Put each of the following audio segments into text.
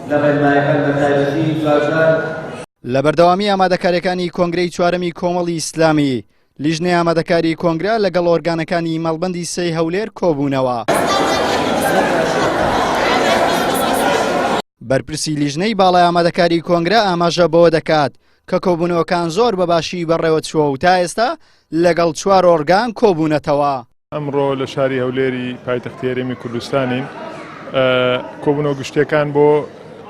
لە ڕێنمایەکان بە تایبەتی دواجار. لە بەردەوامی ئامادەکاریەکانی کۆنگرەی چوارەمی کۆمەڵی ئیسلامی، لیژنەی ئامادەکاری کۆنگرە لەگەڵ ئۆرگانەکانی مەڵبەندی سێی هەولێر کۆبوونەوە. بەرپرسی لیژنەی باڵای ئامادەکاری کۆنگرە ئاماژە بەوە دەکات کە کۆبوونەوەکان زۆر بەباشی بەڕێوەچووە و تا ئێستا لەگەڵ چوار ئۆرگان کۆبوونەتەوە. ئەمڕۆ لە شاری هەولێری پایتەختی هەرێمی کوردستانین کۆبوونەوە گشتیەکان بۆ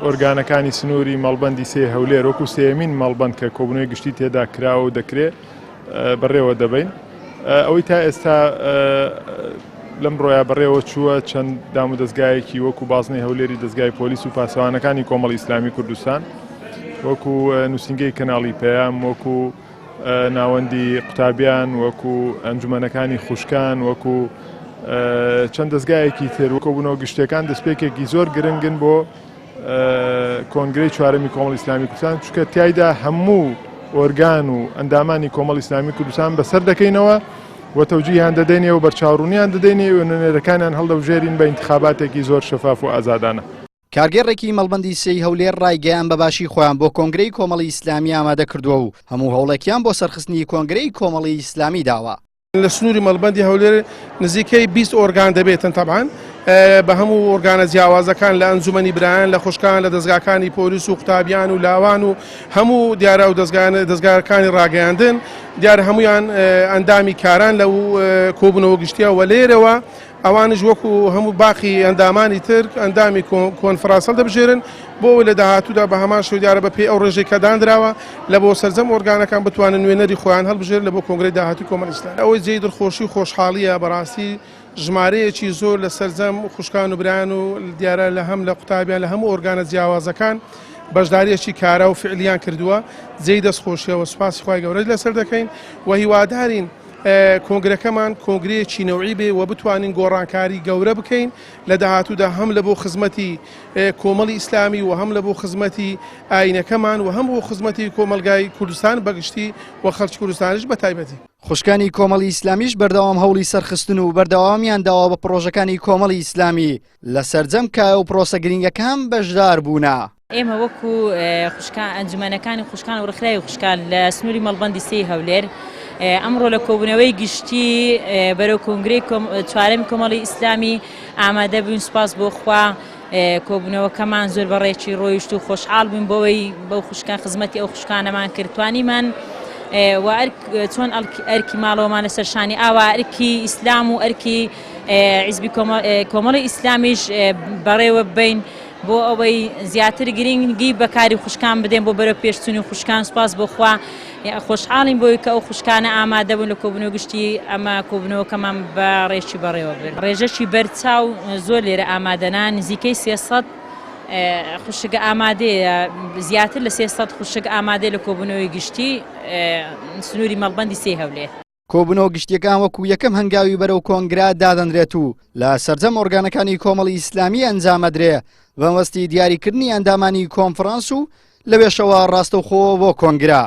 ئۆرگانەکانی سنووری مەڵبەندی سێ هەولێر وەکو سێمین مەڵبند کە کۆبوونەوەی گشتی تێدا کراوە و دەکرێت بەڕێوە دەبین ئەوەی تا ئێستا لەم ڕۆیا بەڕێوە چووە چەند دام و دەستگایەکی وەکو بازنەی هەولێری دەستگای پۆلیس و پاسەوانەکانی کۆمەڵی ئیسلامی کوردستان وەکو نووسنگەی کەناڵی پەیام وەکو ناوەندی قوتابیان وەکو ئەنجومەنەکانی خوشکان وەکو چەند دەستگایەکی تر کۆبوونەوە گشتیەکان دەستپێکێکی زۆر گرنگن بۆ کۆنگرەی چوارەمی کۆمەڵی ئیسلامی کوردستان چونکە تیایدا هەموو ئۆرگان و ئەندامانی کۆمەڵی ئیسلامی کوردستان بەسەر دەکەینەوە و تەوجیهیان دەدەینێ و بەرچاوڕوونیان دەدەینێ و نوێنەرەکانیان هەڵدەبژێرین بە ئینتخاباتێکی زۆر شەفاف و ئازادانە. کارگێڕێکی مەڵبەندی سێی هەولێر ڕایگەیاند بە باشی خۆیان بۆ کۆنگرەی کۆمەڵی ئیسلامی ئامادە کردووە و هەموو هەوڵێکیان بۆ سەرخستنی کۆنگرەی کۆمەڵی ئیسلامی داوە. لە سنووری مەڵبەندی هەولێر نزیکەی 20 ئۆرگان دەبێتن تەبعەن بە هەموو ئۆرگانە جیاوازەکان لە ئەنجومەنی برایان لە خوشکان لە دەزگاکانی پۆلیس و قوتابیان و لاوان و هەموو دیارە و دەزگاکانی ڕاگەیاندن دیارە هەمویان ئەندامی کاران لەو کۆبوونەوە گشتیە وە لێرەوە ئەوانیش وەکو هەموو باقی ئەندامانی تر ئەندامی کۆنفرانس هەڵدەبژێرن بۆ ئەوەی لە داهاتوودا بە هەمان شێوە دیارە بە پێی ئەو ڕێژەی کە دانراوە لە بۆ سەرجەم ئۆرگانەکان بتوانن نوێنەری خۆیان هەڵبژێرن لە بۆ کۆنگرەی داهاتووی کۆمەڵی ئیسلامی. ئەوەی جێی دڵخۆشی و خۆشحاڵییە بەڕاستی ژمارەیەکی زۆر لە سەرجەم خوشکان و برایان و دیارە لە هەم لە قوتابیان لە هەموو ئۆرگانە جیاوازەکان بەشدارییەکی کارا و فعلیان کردووە جێی دەستخۆشییە و سوپاسی خوای گەورەش لەسەر دەکەین و هیوادارین کۆنگرەکەمان کۆنگرەیەکی نەوعی بێ و بتوانین گۆڕانکاری گەورە بکەین لە داهاتوودا هەم لە بۆ خزمەتی کۆمەڵی ئیسلامی و هەم لە بۆ خزمەتی ئاینەکەمان و هەم بۆ خزمەتی کۆمەڵگای کوردستان بەگشتی و خەڵکی کوردستانیش بە تایبەتی. خوشکانی کۆمەڵی ئیسلامیش بەردەوام هەوڵی سەرخستن و بەردەوامیان داوە بە پڕۆژەکانی کۆمەڵی ئیسلامی لە سەرجەم کایە و پرۆسە گرینگەکان بەشدار بوونە. ئێمە وەکو خوشکان ئەنجومەنەکانی خوشکان و ڕێکخراوی خوشکان لە سنووری مەڵبەندی سێی هەولێر ئەمڕۆ لە کۆبوونەوەی گشتی بەرەو کۆنگرەی چوارەمی کۆمەڵی ئیسلامی ئامادە بووین سوپاس بۆ خوا کۆبوونەوەکەمان زۆر بە ڕێکی ڕۆیشت و خۆشحاڵ بووین بەوەی بەو خوشکان خزمەتی ئەو خوشکانەمان کرد توانیمان و چۆن ئەرکی ماڵەوەمان لەسەر شانی ئاوا ئەرکی ئیسلام و ئەرکی حیزبی کۆمەڵی ئیسلامیش بەڕێوە ببەین بۆ ئەوەی زیاتر گرنگی بە کاری خوشکان بدەین بۆ بەرەو پێشچوونی خوشکان سوپاس بۆ خوا خۆشحاڵین بۆی کە ئەو خوشکانە ئامادە بوون لە کۆبوونەوە گشتی ئەمە کۆبوونەوەکەمان بە ڕێکی بەڕێوە برد ڕێژەکی بەرچاو زۆر لێرە ئامادەنا نزیکەی 300 خوشک ئامادەیە زیاتر لە 300 خوشک ئامادەیە لە کۆبوونەوەی گشتی سنووری مەڵبەندی سێ هەولێر. کۆبوونەوە گشتییەکان وەکو یەکەم هەنگاوی بەرەو کۆنگرە دادەنرێت و لە سەرجەم ئۆرگانەکانی کۆمەڵی ئیسلامی ئەنجامەدرێ بەمەبەستی دیاریکردنی ئەندامانی کۆنفرانس و لەوێشەوە ڕاستەوخۆ بۆ کۆنگرە.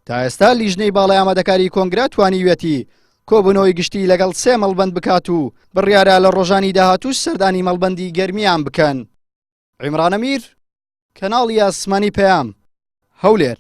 تا ئێستا لیژنەی باڵای ئامادەکاری کۆنگرە توانیویەتی کۆبوونەوەی گشتی لەگەڵ سێ مەڵبەند بکات و بڕیارە لە ڕۆژانی داهاتووش سەردانی مەڵبەندی گەرمیان بکەن. عیمران ئەمیر، کەناڵی ئاسمانی پەیام، هەولێر.